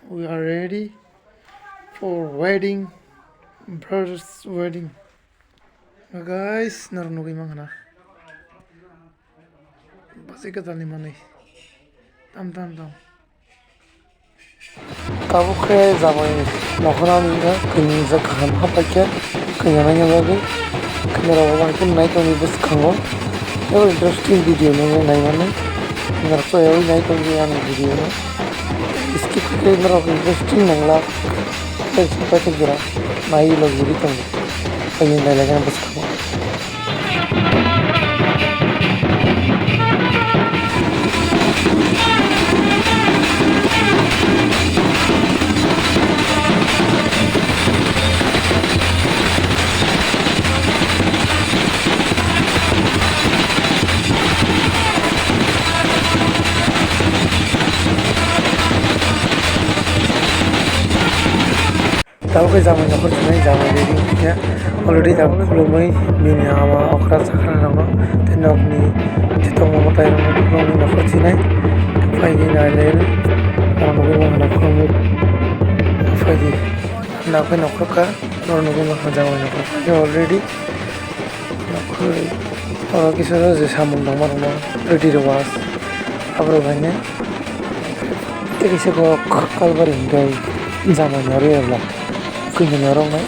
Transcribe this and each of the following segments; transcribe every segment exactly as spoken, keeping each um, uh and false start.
We are ready for wedding, brother's wedding. Guys, norok nugwi mankha na. Basi kwtalni manwi. Tam, tam, tam. Tabuk khe jamai nokhorni wngkha, kwnwi rijak kaham hapaikhe, kwnwi rwna bagwi, kwnwi rok bo hai kheno nai tongwi bwskango. Tei interesting video no naimani, norok chaywi nai tongdi ani video no. Skip khe norok interesting nangla, tei paithak jora nai logirwi tongo, kwnwi nailaikhe bwskango. Tabuk khe jamai nokhor sinai, jamai ready wngkhe already tabuk khulumui bini ama okra chakra rokno tei nokni jitokma mwtai rokno khulumui nokhor sinai. Phaidi nailai rw, ang nugwi mankha khulumui phaidi. Nakhe nokhor kha, oro nugwi mankha jamai nokhor kha already. Oro kisa je samung tongma rokno ready rwma aborok haino tei kisa kok kalbari hinkhe jamani aro eba kwnwi norokno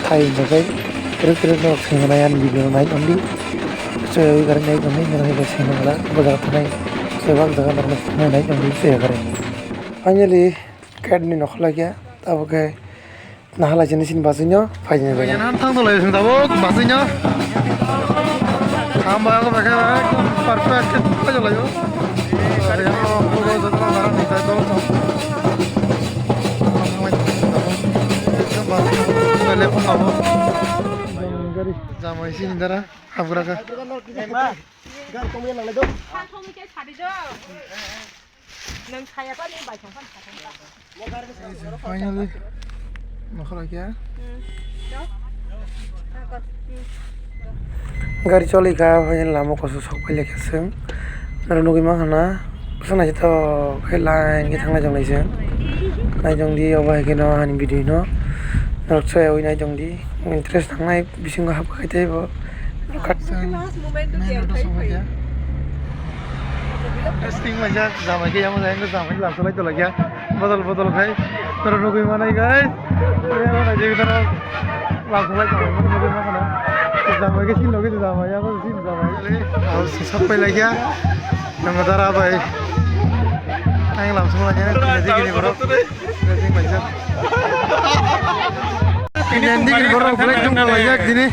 thai hinjakhai rwk rwk norok sengmani ani video nai tongdi. Chwrai gari nai tongdi norok hai khe sengmani bwskango thanai bebak jaga norokno nai tongdi chwrai gari. Finally gate ni nokha laikha tabuk khe. Nahalai sini sini basui no, phai sini. Yang han thang tolai sini tabuk basui no. Kham ba ko ba khe ba, perfect khe phai tolai o. Yang ko ko ko ko ko ko. Jamai sini dara, habra ka. Nwng saya pani bai song pani sa thang ta. Finally, nokha laikha. Hmm. Gari choli kha, finally lama koso sok pai laikha chwng. Norok nugwi mankha na, bwswk naithotok khe line khe thanglai tonglai chwng. Naitongdi obo hai kheno ani video no. Norok chaywi naitongdi, interest nangnai. Bisingo hapkha khe teibo. Last moment to main road o sokphaikha. Sting laijak, jamai khe yamo jai wngkha, jamai lamsolai tolai kha. Bodol bodol khai. Norok nugwi manai guys. Yamo naijak norok lamsolai tolai nugwi mankha na. Jamai khe sin logi jamai, yamo sin jamai. Abo sokpai laikha. Nang dara bai. Ang lamsolai kha, nang dara digi ni borok. Ending borok black dum khalajak dini.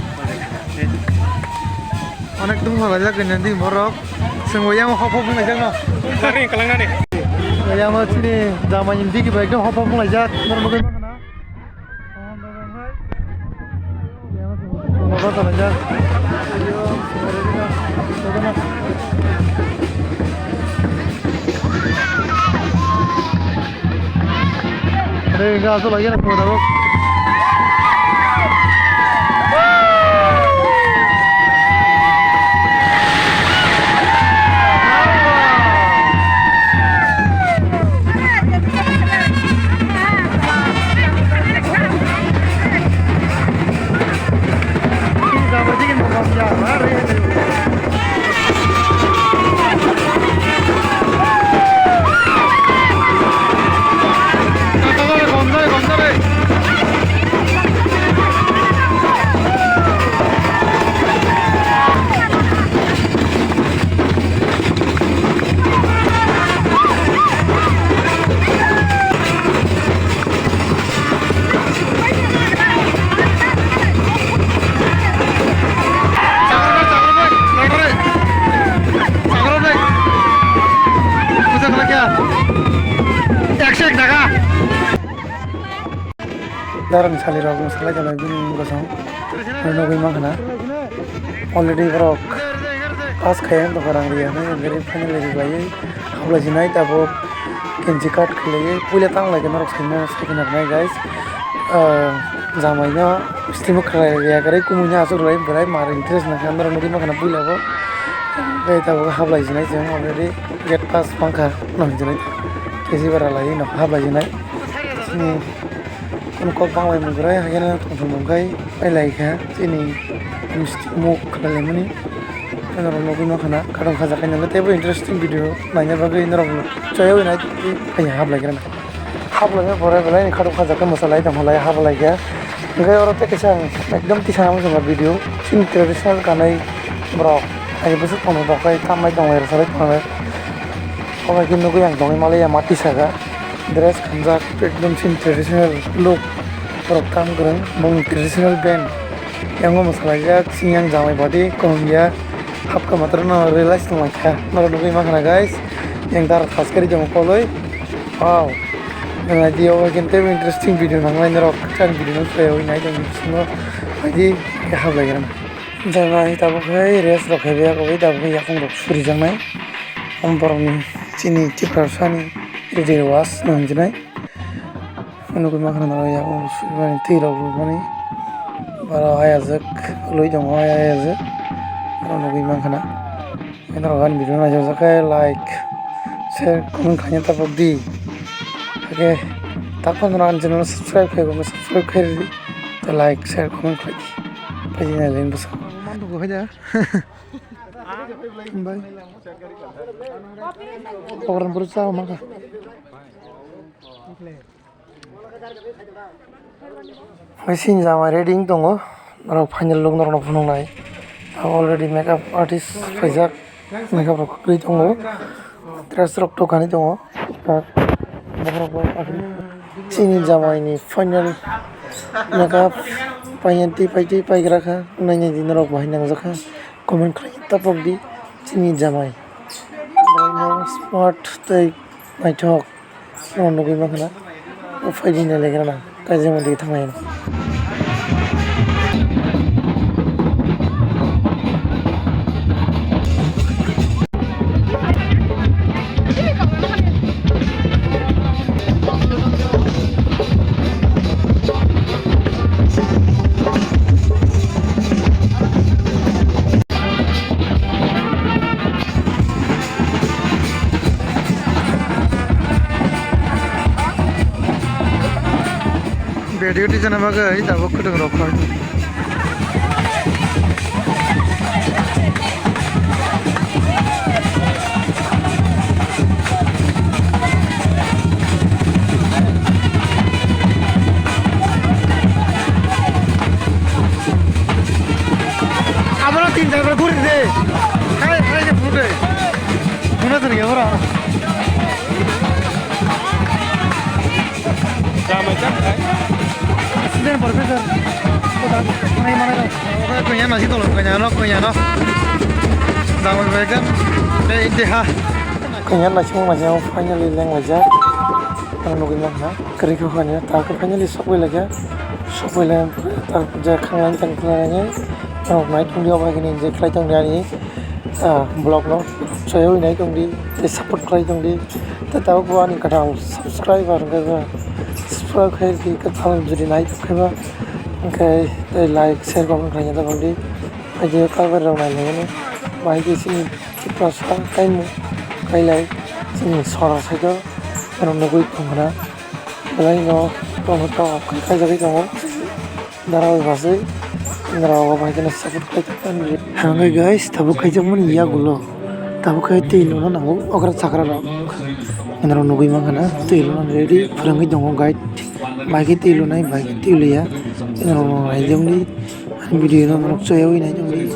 Onek dum khalajak ending borok. Sengbo yang hopho bung lajak no. Yang chini jamai ending bai ekdom hopho bung lajak. Hey, guys, so like, you know, Darang sali rok salai jalai bini bosong nugwi mankha na. Already borok pass khai ang tongkha rang riya hinwi, gari finally riklaiwi hablai sinai tabuk kenchi cut khlaiwi puila tang lai khe norok saimano sai khe narwknai guys. Ah, jamai no stimok khlai riya kwrwi kumui no aswk rwlai bwrai mar interest nangkha norok nugwi mankha na puila bo. Tei tabuk hablai sinai chwng already gate pass mankha no hinwi sinai kesi bara laiwi no hablai sinai. Ni kunu kok bang bai mung kwrwi, hakhe no tongthok mung khai pai lai kha chini misti muk khlai laimani. Norok nugwi mankha na, khatungkha jaga nangkhe teibo interesting video naina bagwi norok chaywi nai tongwi phai hap lai kha na. Hap lai pore belai ni khatungkha jaga mwsa lai tong lai hap lai kha. Hwnkhe oro tei kaisa ang ekdom tisa amo chwngno video chini traditional kanwi borok hai bwswk tongthok tongkhe tambai tonglai rwcharwi tonglai. Obo hai khe nugwi ang tongwi malaya mati saka. Dress kanjak, ekdom chini traditional look, borok kam kwrwng, bongni traditional band. Yango mwsalaijak, siyang jamai body, kaham ya, hapkha matwrwno realize tonglaikha. Norok nugwi mankha na, guys, yang dara thas kari tongo koloi. Wow, nang naidi, obo hai khe teibo interesting video nangnai norok, kwchang video no twiwi nai tongdi bisingo, phaidi khe hablai gram. Jemai tabuk hai rest rok khe biyakgwi tabuk hai yakung rok surijaknai. Ang borokni chini Tiprasani riri was no hinjinai. Nugwi mankha na yakung surijaknai twi rok rwmani. Baro ayajak lwi tongo ayajak. Oro nugwi mankha na. Norok ani video naijak khe like, share, comment khaina tabuk di. Hakhe tak phano ani channel subscribe khai rwkhe subscribe khai rwdi. Tei like, share, comment khlai di. Phaidi nai leng bwsa. Mantugo hai da. Bai. Program bwrwi cha ma kha. Hai sini jama ready wng tongo. Norok final look norokno phunuknai. Already makeup artist phaijak. Makeup rok kwrwi tongo. Dress rok dokanwi tongo. Bohrok bai chini jamai ni final makeup paiyani twi pai twi paigra kha. Naina di norok bahai nangjak kha. Comment khlai tabuk di chini jamai. Smart tei naithok. Norok nugwi mankha na. O phaidi nai legra na. Kaisa mantwi thanglaino. Bed duty jana bagwi tabuk kwthwng rok kha. Abro tin jar bar guri de. Hai, hai, je phuru de. Phuru de ya ora. Accident professor. Kota, nai mana dong. Oke, kanya nasi tolong, kanya no, kanya no. Damai baik kan? Eh, inti ha. Kanya nasi mau masih mau finally leng aja. Ang nugui mang ha. Kari ko kanya, ta ko finally sok bai lagi. Sok bai lagi, ta je khang lain tang kena lagi. Ang naik tunggu apa gini, je kelai tunggu ni. Ah, vlog no chaywi nai tongdi, tei support khlai tongdi. Tei tabuk bo ani kwtal subscriber hwnkhe subscribe khai di, kwtal jodi nai tongkhe ba hwnkhe tei like, share, comment khlai tongdi. Haikhe kaibar rok nai nai mano. Bahai khe chini Tiprasa kaimung kailai chini sora side o aro nugui tongkha na. Belai no tongkha tong khaijagwi tongo. Dara bai basui, dara o bai khe support khlai tongmani. Hwnkhai guys, tabuk khaijak mani yagulo. Tabuk khai twi luna nango okra chakra rok. Nang nugui mankha na twi luna ready phwrwngwi tongo guide. Bai khe twi lunai, bai khe twi luya. Nang nai jongdi video no norok chaywi nai jongdi.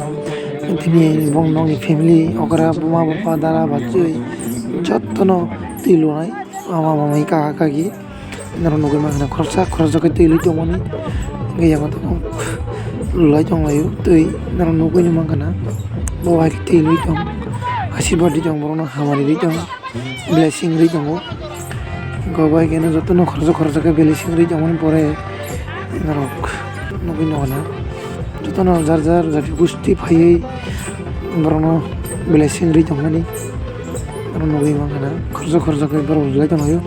Tini bong nokni family okra buma bupha dara bachwi jottono twi lunai. Ama mamai kaka kaki norok nugui mankha khoroksa khoroksa khe twi lwi tongmani. Hwnkhe yango tabuk lulai tonglaio twi norok nugui mankha na. Bo hai khe twi lwi tong asirwad ri tong borokno hamari ri tong blessing ri tongo. Hwnkhe bo hai khe jotono khoroksa khoroksa khe blessing ri tongmani pore norok nugui nokha na. Jotono jar jar jati gusti phaiwi borokno blessing ri tongmani. Oro nugui mankha na khoroksa khoroksa khe borok rwlai tonglaio.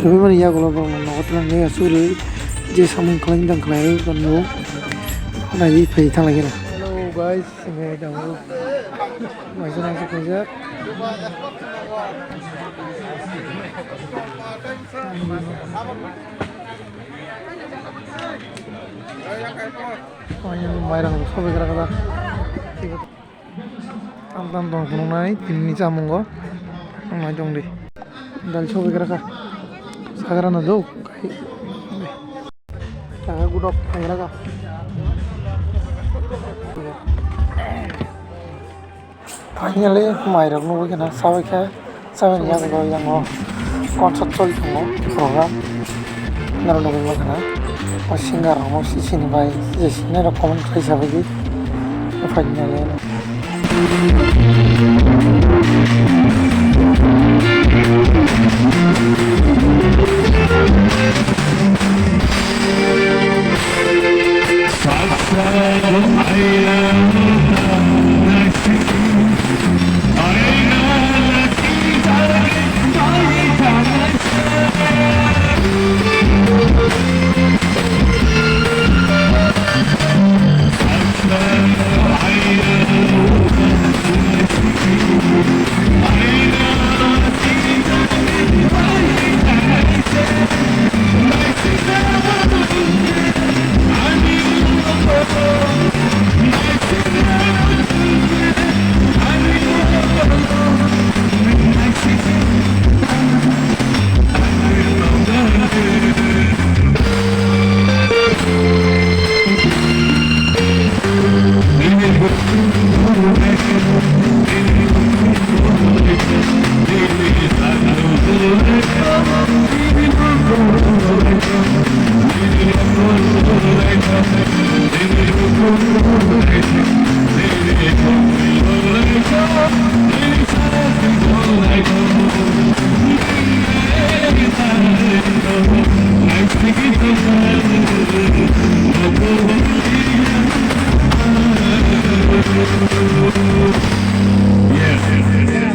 Rwui mani yagulo borok nogo twlang asugwi je samung khlai tang khlai rw nugo. Naiwi phai thanglai khe na. Hello guys, hwnkhe tabuk waisa nangkhe khaijak. Mairang sobai gra gra. Tam tam tong phunuknai tinini chamungo. Ang nai tong di. Dal sobai gra kha. Sagra na do. Kai. Saga gudok phai gra kha. Finally, mairok nugwi kheno chabai kha, chabai ni yagulo yang o concert choli tongo, program. Norok nugwi mankha na, o singer rok no sisini bai, jesini rok comment khlai sabaidi, finally.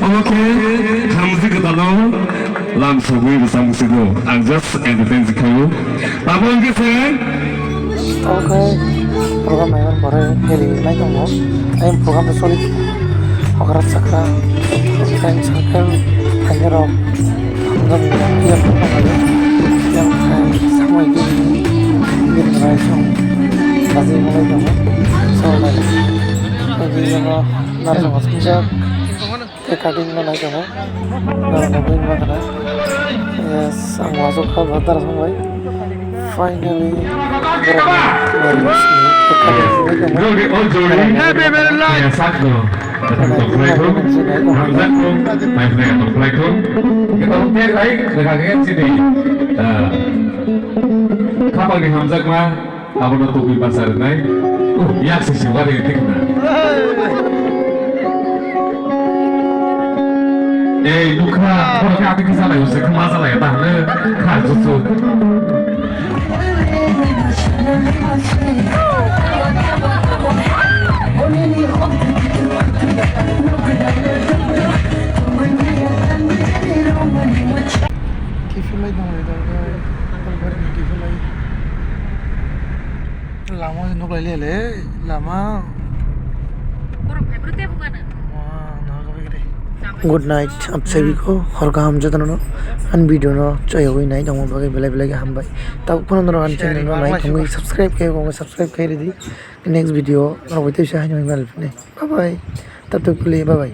Oke, hamsi kwtalno lam sogwi bwsang bwswgo. Ang just entertain khaio. Tamo wngkhe se. Oke, program naiman pore heli nai tongo. Ayang program soli. Okra chakra, friend circle, phainairok, hamjakmung, yang khe samai di, bini bai song, bajai mangai tongo, so, like, bini yang narwkma sangjak, cake cutting manai tongo, narwkma bini bakana, yes, ang wasuk kha, badar song bai. Finally, borok ni Khapangni hamjakma, abono tubui basa rwnai. Yak se se wari tik na. Ei, nukha, borok khe atwkhe salai, hwsai khe ma salai, ta hwnwi kha, jusu. Kiphilai tonglaijak, Kalbari ni kiphilai. Lama nuklai le le, lama. Good night, amchaibiko hor kaham jotono, ani video no choyogwi nai tongma bagwi belai belai khe hambai. Tabuk phano norok ani channel no nai tongwi subscribe khe, subscribe khe ridi. Next video norok bai teisa haino malphine. Bye bye. Tabuk bye bye.